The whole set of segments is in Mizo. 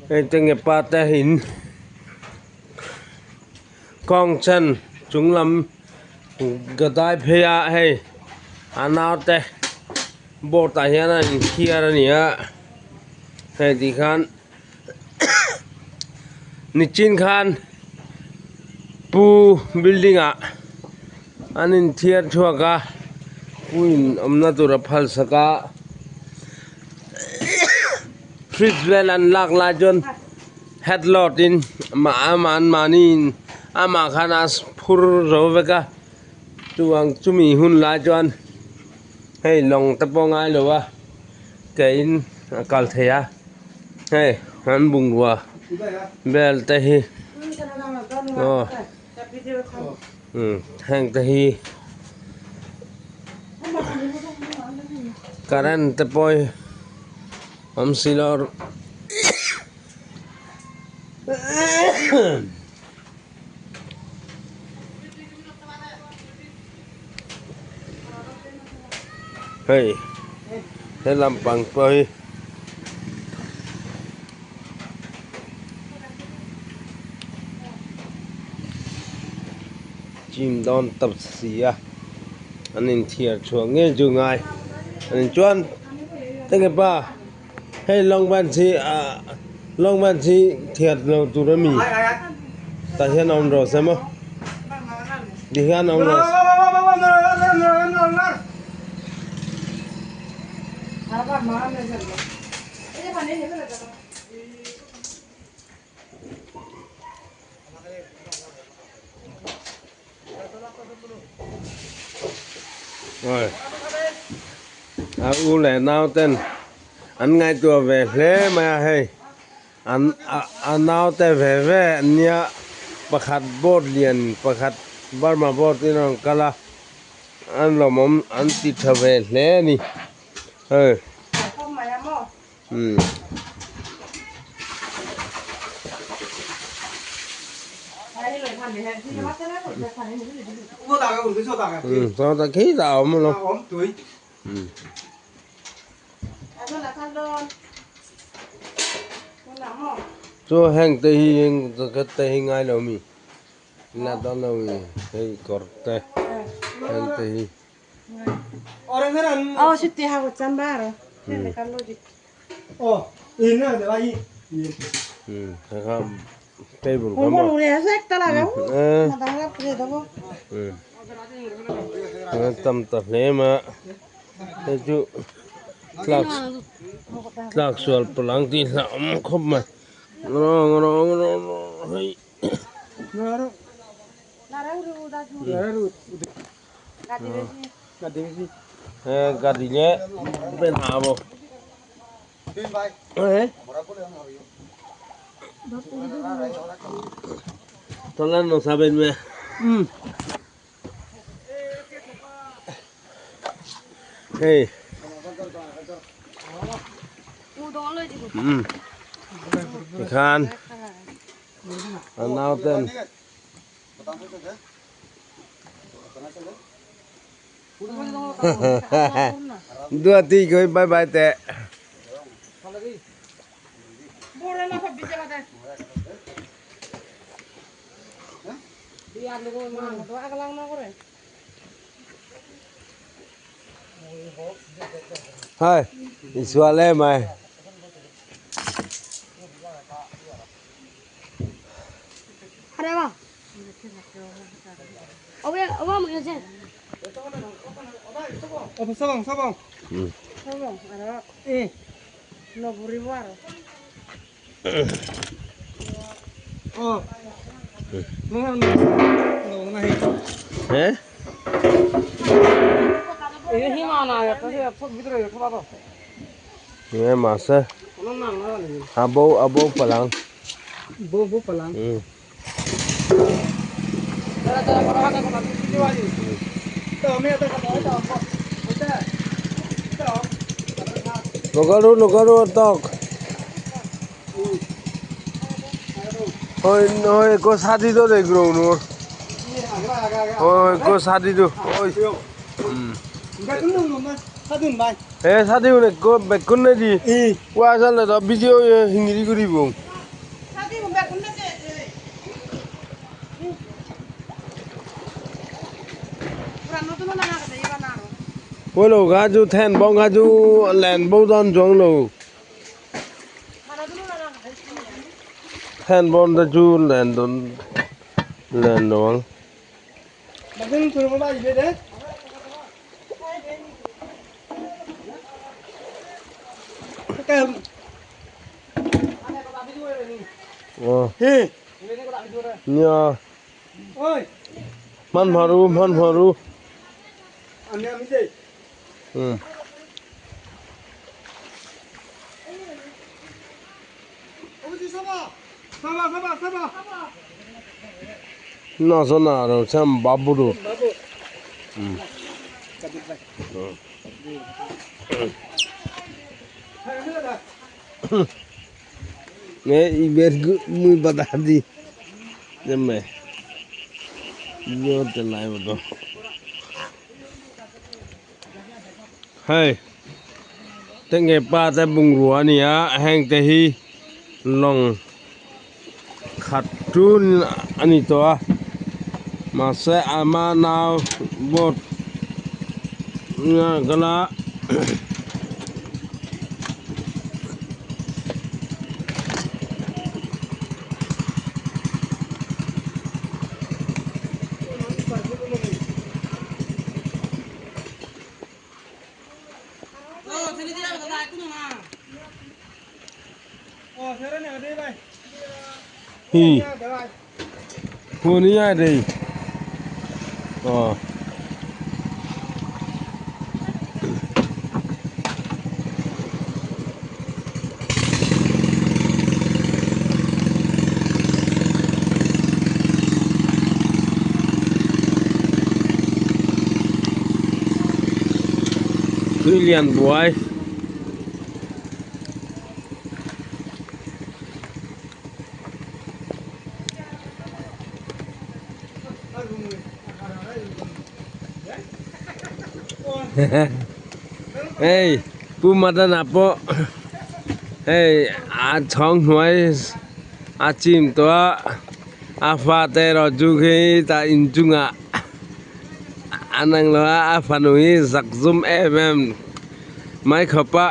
Hei tenge pa te in kawng chen chung lam gadai phei a hei a naute board ah hian a inthiar a ni a hei tikhan nichin khan pu building ah an inthiar chhuak a pu in awmna tur a phal sak a fridge vel an lak lai chuan head load in anmahni in amah khan a phur zo vek a chuvang chumi hun lai chuan hei lawng te pawh ngai lo a ke in a kal thei a hei an bungrua vel te hi aw heng te hi current te pawh hi awm si lo Hei he lampang pawh hi chim dawn tawp si a an inthiar chhuah ngei chu ngai a ni chuan enge pa hei lawng ban chi ah lawng ban chi thiat lo tur a mi tah hian a awm rawh se maw ti hian a awm rawh se. A u leh nau ten an ngaihtuah ve hle mai a hei an a nau te ve ve an nia pakhat boat lian pakhat Burma boat in a rawn kal a an lawmawm an ti tha ve hle a ni hei. Saw ta khi ta awm alawm. Chu heng te hi heng jacket te hi ngai lo mi la dawn lo mi hei kawr te heng te hi. Table kha maw tam ta hle mai a hei chu tlak tlak sual palh ang tih hlauhawm khawp mai hei. Gari le ben abo. Tolan no saben me. Hey. Tikhan a nauten Duati goi bye bye teh. Hei i sual em mai. Mahse a bo a bo palang. Lokaru lokaru tawk ôi ôi có sát đi đâu để grow nữa ôi có sát đi đâu ôi. He sadi hun ekko bekkun nedi. Kuasale do video hingiri guribung. Ôi lồ ga chú thèn bông ga chú lèn bông đòn xuống lồ thèn bông ta chú lèn đòn lèn đòn Nhờ. Man maru man maru. Na rồi xem babu rồi. Nghe iber mui badadi. Jemme. Yo te lai bodo. Hey. Tenge pa te bungrua nia heng te hi long khat tun ani to a ma se ama naw bot nga gala hi Punia đi. Ờ. Brilliant boy. Hey, pu mata po. Hey, a chong hnuai a chim to a fa te ro ju khi ta in chunga anang lo a fanu hi zak zum em em mai khapa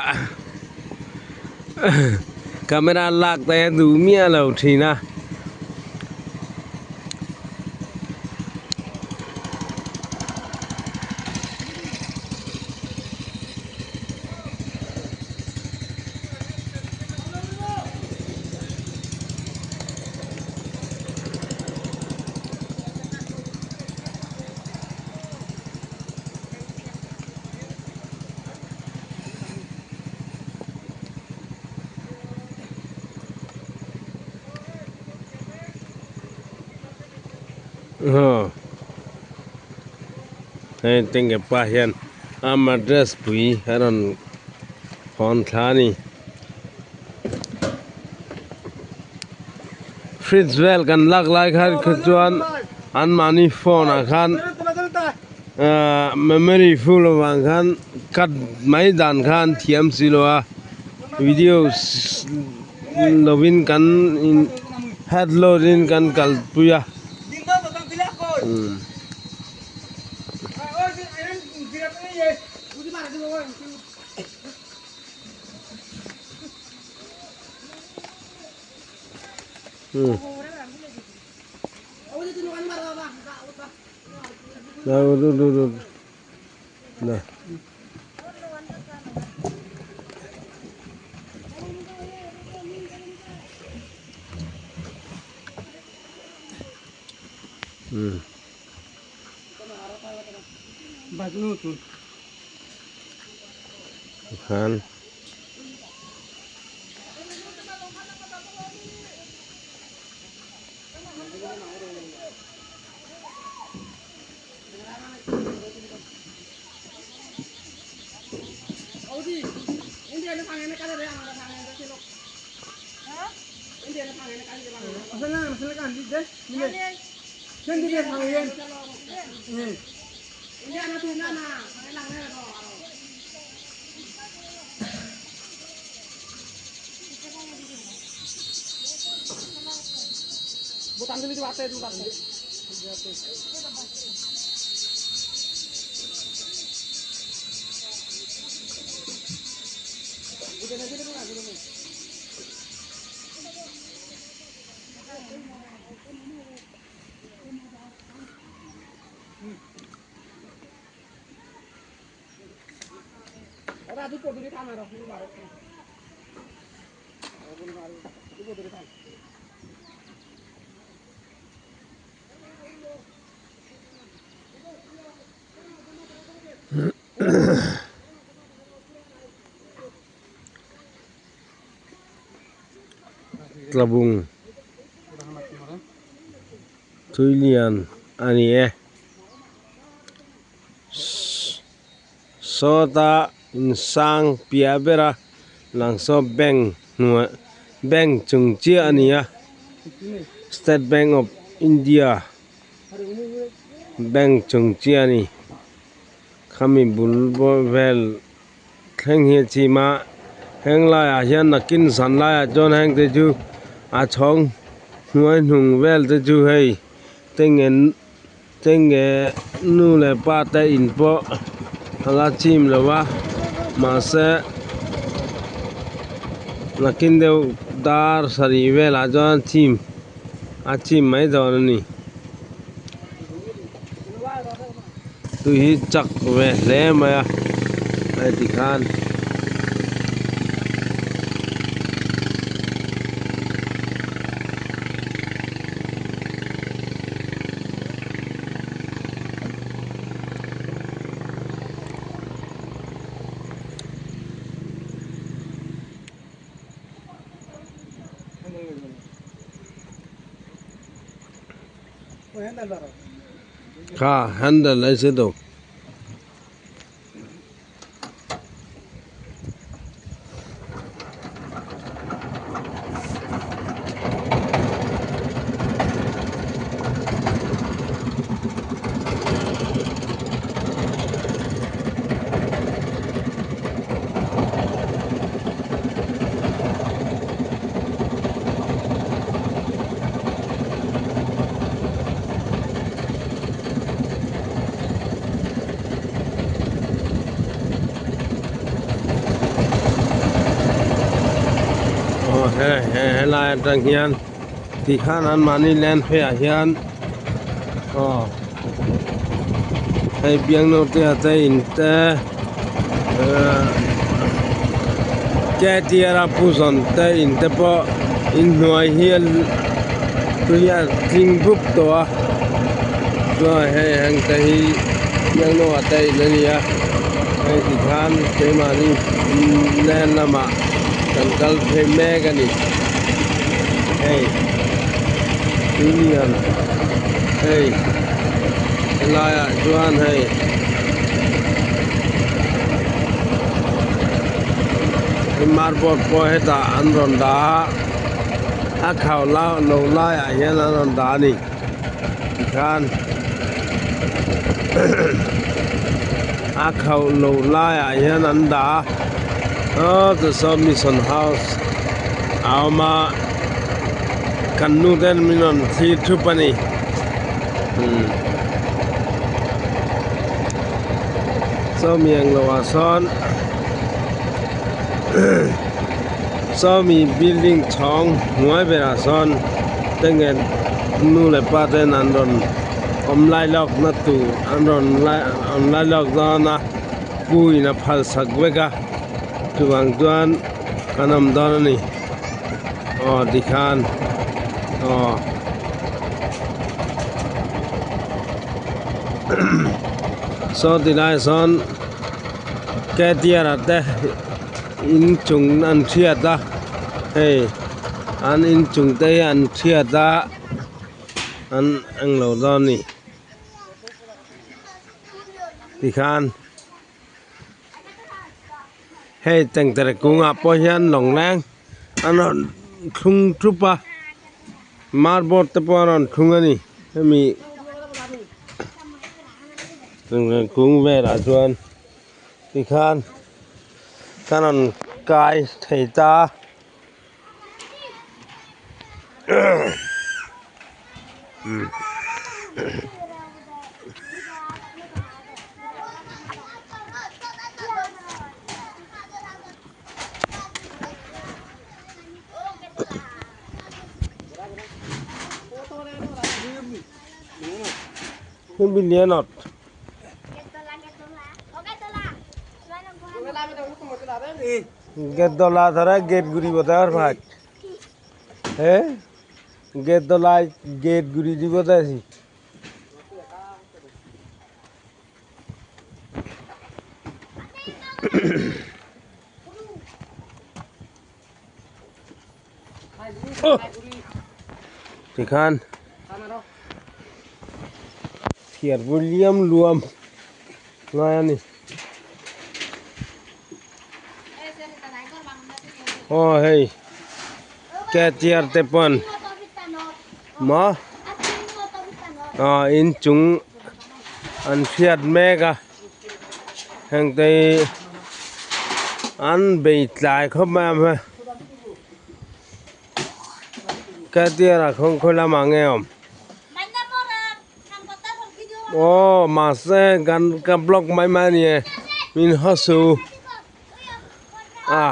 camera lak te du mia lo thina. Hei tenge pa hian ama dress pui aron phone thla ni fridge vel kan lak lai khan kha chuan an mahni phone ah khan memory full awang khan cut mai dan khan thiam si lo a video lovin kan in head load in kan kal puia. Nah. Han. Tlabung Tuilian a ni e. Sawta insang piah bera langsaw bank hnuai bank chung chiah a ni a State Bank of India bank chung chiah a ni khami bul vel thleng hi a chim a heng laiah hian nakin zan laiah chuan heng te chu a chhawng hnuai hnung vel te chu hei tengeng. Tenge nu leh pa te in pawh a la chim lo a mahse nakin deuh dar sarih velah chuan chim a chim mai dawn a ni tui hi chak ve hle mai a hei tikhan. Kha handle aise do. Aw he he helai atang hian tikhan an mahni land pheiah hian aw hei biangno te ah te in te ahh ktr a puzawn te in te pawh inhnuai hi tui a tling bup tawh a chuan hei heng te hi biangno ah te in a ni a hei tikhan keimahni land lamah kan kal phei mek a ni hei tuilian hei helaiah chuan hei. Marble pawh hetah an rawn dah a, a khau lo laiah hian an rawn dah a ni tikhan a khauh lo laiah hian an dah a aw tisawn mission house a awm a kan nu ten min rawn thlir thup a ni umm sawmi englo ah sawn. Sawmi building chhawng hnuai berah sawn tenge nu leh pa ten an rawn awm lai lawk na tur an rawn awm lai lawk dawn a pu in a phal sak vek a chuvang chuan kan awm dawn a ni aw tikhan aw saw tilai sawn. Ketiara te inchung an hriat a hei an inchung te hi an hriat a an englo dawn a ni tikhan hei tengtere kungah pawh hian lawngleng an rawn thlung thup a marble te pawh an rawn thlung a ni hemi. Tengtere kung velah chuan tikhan ka rawn kai thei ta. Umm. Million gate dola ধরা gate গুড়ি বোধ ভাই হ্যাঁ গেট দলাই গেট গুড়ি দিব তাই tikhan thiar bu liam luam ngai ani oh hei ke tiar te pon ma a in chung an phiat mek a heng te an bei tlai khawp mai a ke tiar ah khawn khawi lamah nge awm aw mahse kan ka block mai mai a ni e min hawsu a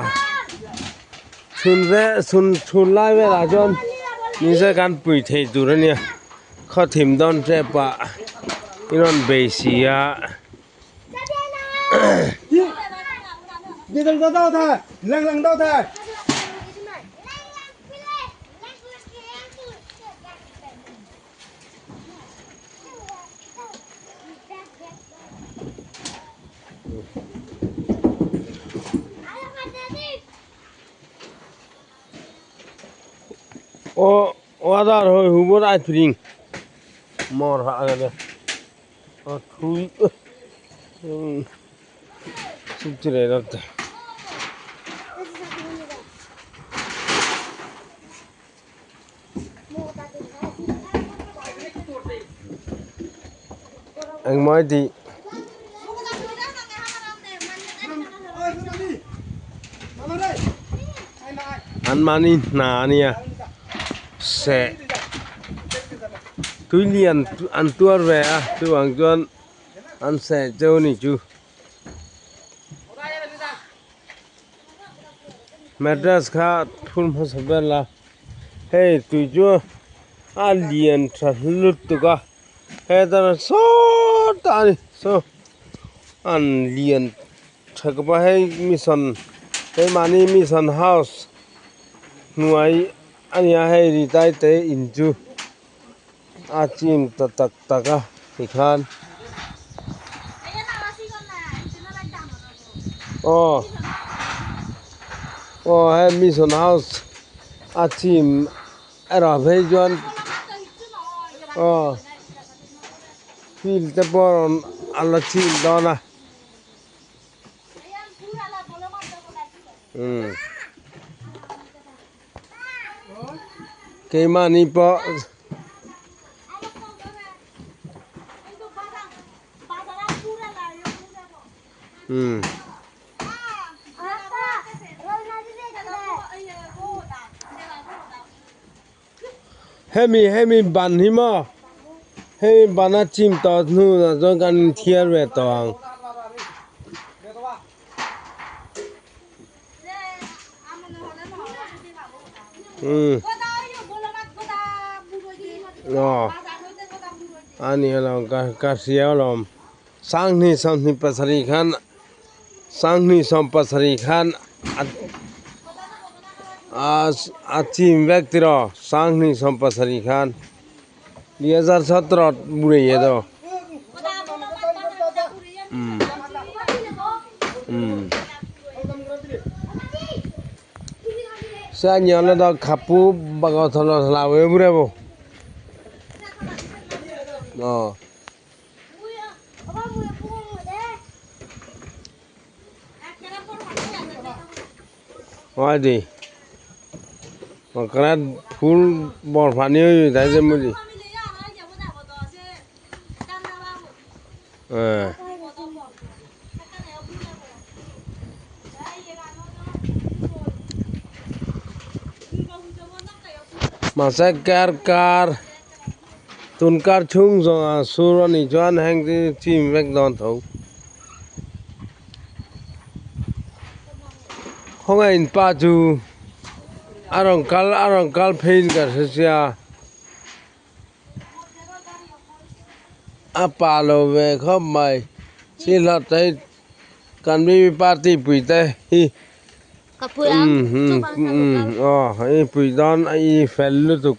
chhun ve chhun chhun lai velah chuan nise kan pui thei tur a nia khaw thim dawn tep ah i rawn bei si a. O order hoi hubur ai phring mor ha agede o thui subchire rotte anh mới thì an mani hna ania seh tui lian an tuar ve a chuvang chuan an seh cheu a ni chu mattress kha thur hmasa ber la hei tui chu a lian tha lutuk a hetah sawtah a ni saw an lian Tha ka pa hei mission hei mahni mission house hnuai a nia hei ritai te in chu a chim ta tak tak a tikhan aw aw hei mission house a chim erawh phei chuan aw field te pawh a rawn a la chim dawn a. Umm keimahni pawh umm hemi hemi ban hi maw hemi ban a chim tawh hnu ah chuan kan inthiar ve tawh ang. Umm aw a ni alawm ka ka hria alawm sanghnih sawmhnih pasarih khan sanghnih sawm pasarih khan a a chim vek tiraw sanghnih sawm pasarih khan 2017 burei daw umm umm se nyone daw khapu bagotholo lawe burebo aw. Hoi okra ফুল বরফানি হয়ে যাইছে মুড়ি হ্যাঁ মাসে কার কার Tunkar chhung zawngah sur a nih chuan heng chu chim vek dawn tho. Khawngaih pa chu a rawn kal a rawn kal pheiin ka hre sia. A pa lo ve khawp mai. Sihla te kan mi party pui te hi aw i pui dawn i fel lutuk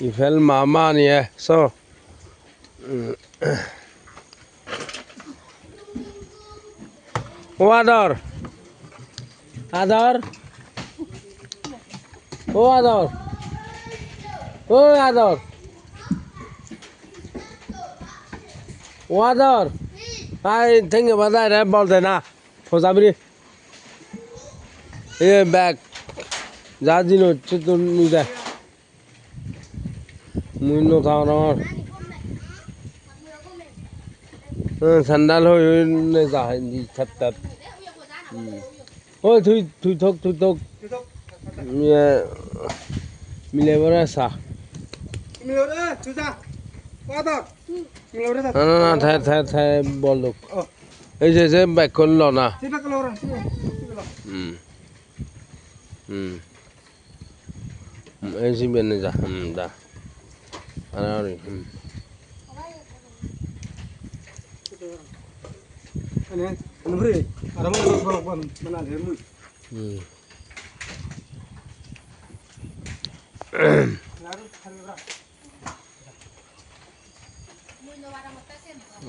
i fel mah mah a ni e saw aw adawr adawr aw adawr aw adawr Wador ai thengi badai re bol de na phojabri ye bag যা দিন হচ্ছে তোর নিজে মুই নথাও sandal hoi ne za ni thap thap ôi thui thui thok thui thok মিলে বড় সা না না না থাই থাই থাই বল এই যে যে ব্যাক করলো না হুম হুম এই যে বেনে যা হুম দা আরে হুম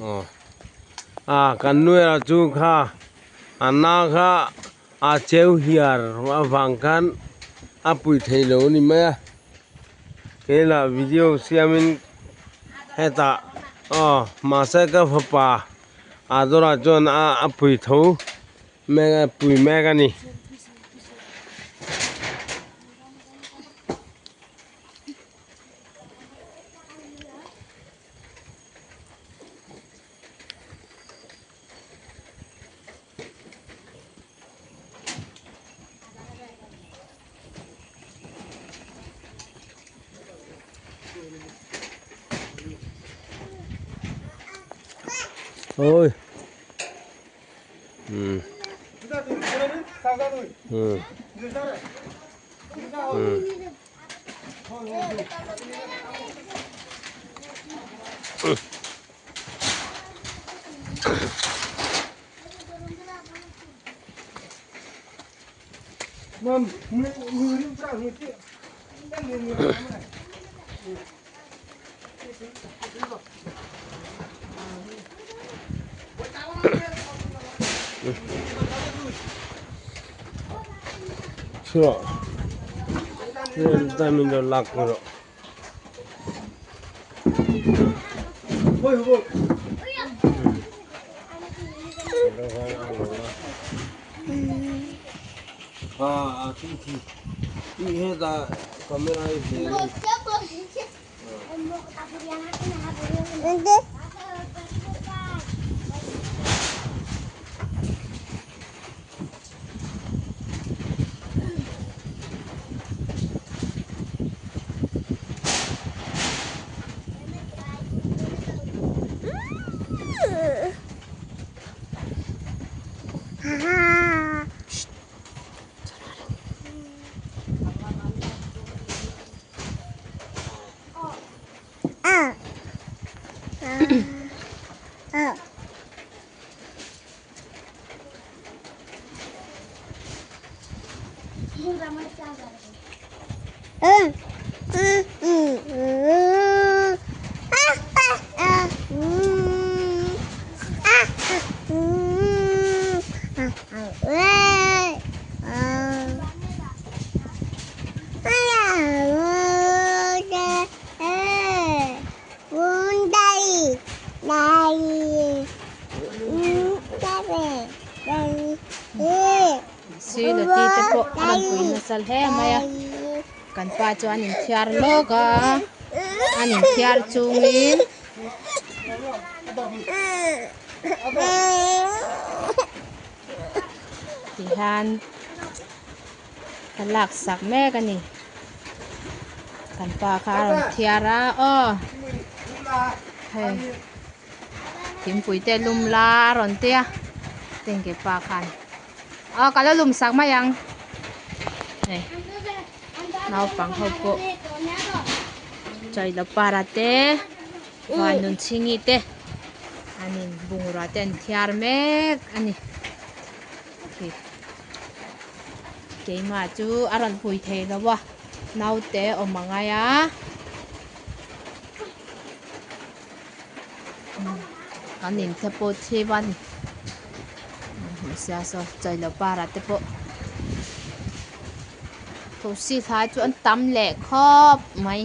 Aw a kan nuaih chu kha a na kha a cheu hiar avang khan a pui thei lo a ni mai a keila video siamin hetah aw mahse ka fapa a dawrah chuan a pui tho mek a pui mek a ni. Ôi. Ừ. Ừ. Ừ. Sure. Silati te pawh a rawn pui nasa hle mai a kan pa chu an inthiar lawk a an inthiar chungin tihian ka laksak mek a ni kan pa kha a rawn thiar a aw. Hei thingpui te lum la a rawn ti a tengge pa khan aw ka la lum sak mai ang hei naupang ho pawh chailopara te vanunchhingi te an in bungrua te an thiar mek a ni khi keimah chu a rawn pui thei lo a naute awm a ngai a. Kan in te pawh thim a ni hmu sia saw chailo para te pawh thosi thlai chu an tam leh khawp mai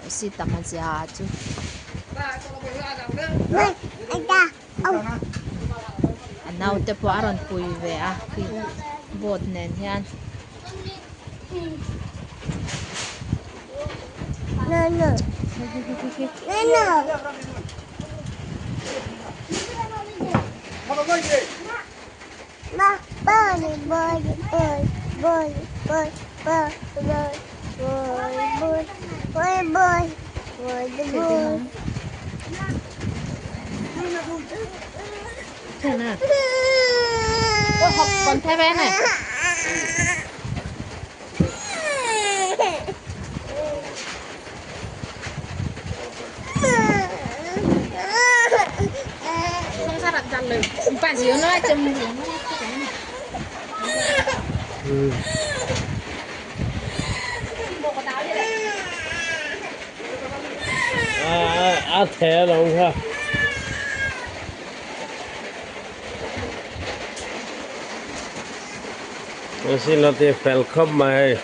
thosi tam a zia chu. A naute pawh a rawn pui ve a khi boat nen hian. Còn theo bé này. Không sao đặt chặt được. Bạn chỉ nói châm A theh lo kha. Silawti fel khawp mai hei.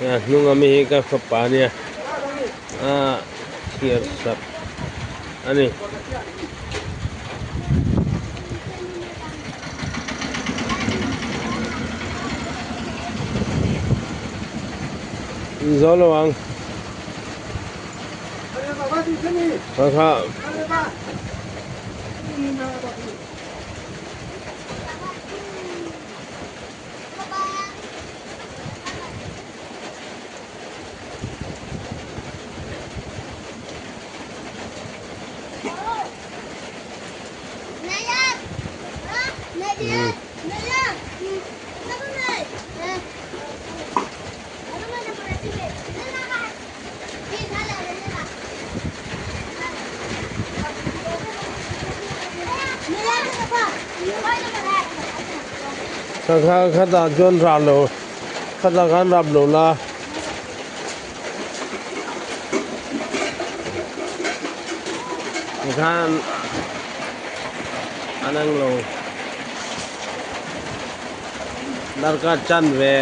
A hnung ami hi ka fapa ania a chhiar sak a ni. Zo lo ang. Kha Kha khatah chuan rah lo khatah khan rap lo la. Tikhan an ang lo. Darkar chanve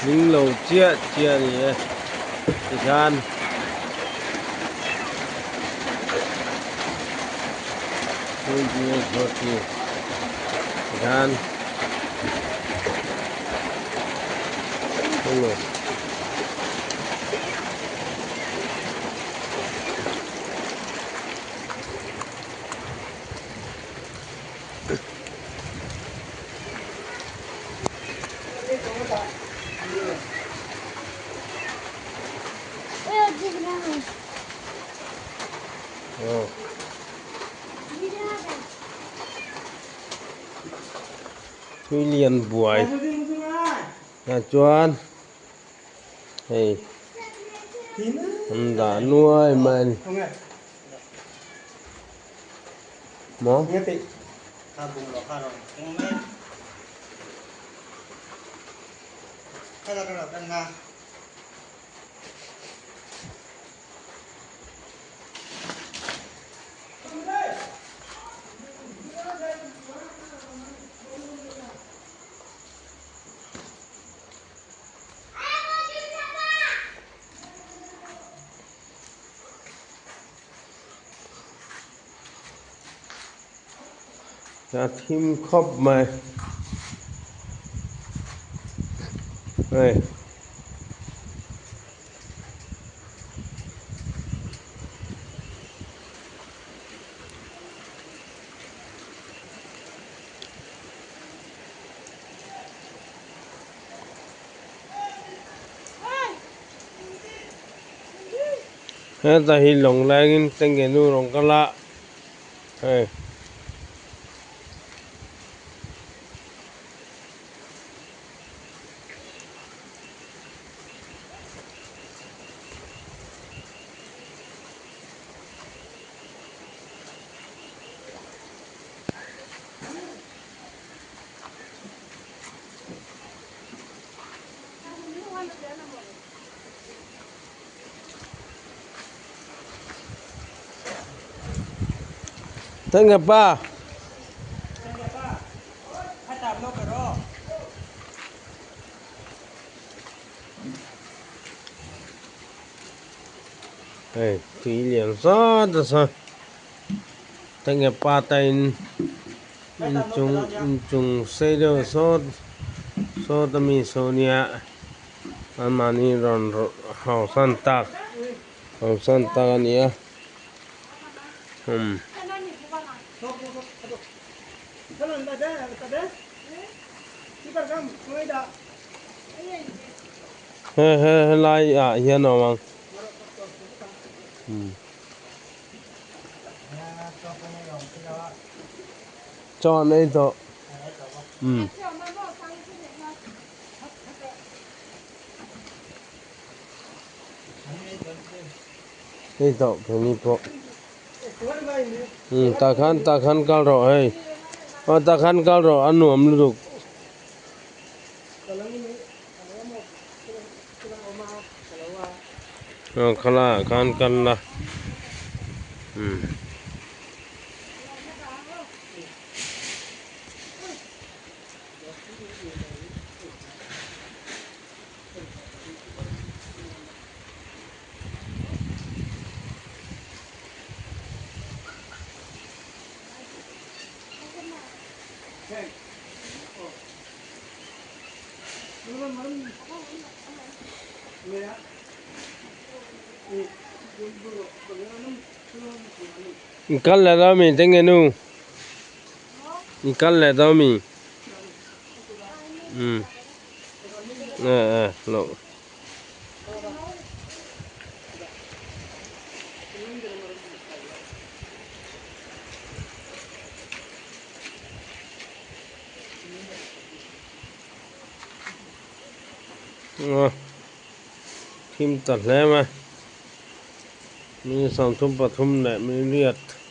tling lo chiah chiah a ni e tikhan. Tikhan. Tui lian buai ah chuan hei an dah nuai mai a ni maw. A thim khawp mai hei. Heta hi lawng lengin tenge nu rawn kal a hei. Tenge pa. Hei tui lian zat a sa tenge pa ta in inchung inchung sei deuh sawt sawt ami saw nia anmahni rawn hausan tak hausan tak a ni a umm. He he helai ah hian a awm ang. Chaw an ei tawh. Umm. Ei tawh keini pawh. Umm tah khan tah khan kal rawh hei. Aw tah khan kal rawh a nuam lutuk. Aw khalaiah khan kal la umm. I kal leh dawn mi tinge nu i kal leh dawn mi umm eh eh loh. Thim ta hle mai mi 33 leh mi riat.